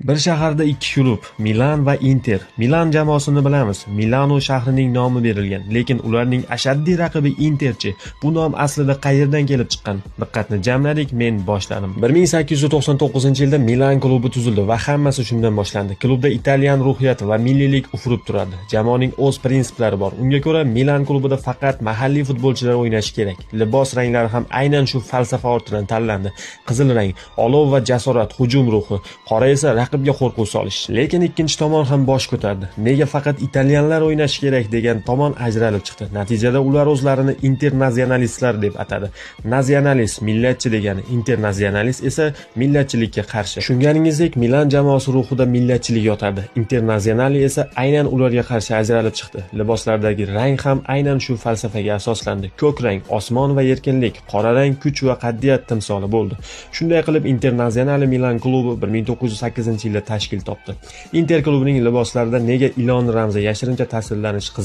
Bir shaharda ikki klub, Milan va Inter. Milan jamoasini bilamiz. Milano shahrining nomi berilgan, lekin ularning ashaddiy raqibi Interchi. Bu nom aslida qayerdan kelib chiqqan? Diqqatni jamladik, men boshladim. 1899-yilda Milan klubi tuzildi va hammasi shundan boshlandi. Klubda italyan ruhiyati va milliylik ufurib turardi. Jamoaning o'z prinsiplari bor. Unga ko'ra Milan klubida faqat mahalliy futbolchilar o'ynashi kerak. Libos ranglari ham aynan shu falsafa ortidan tanlandi. Qizil rang olov va jasorat, hujum ruhi, qora esa raqibga qo'rquv solish. Lekin ikkinchi tomon ham bosh ko'tardi. Nega faqat italyanlar o'ynashi kerak degan tomon ajralib chiqdi. Natijada ular o'zlarini internatsionalistlar deb atadi. Nazionalist millatchi degani, internatsionalist esa millatchilikka qarshi. Tushunganingizdek, Milan jamoasi ruhida millatchilik yotadi. Internatsionali esa aynan ularga qarshi ajralib chiqdi. Liboslardagi rang ham aynan shu falsafaga asoslandi. Ko'k rang osmon va erkinlik, qora rang kuch va qat'iyat timsoli bo'ldi. Shunday qilib Internazionale Milan klubi 1908-yilda tashkil topdi. Inter klubining liboslarida nega ilon ramzi yashirincha tasvirlanishi qiziq.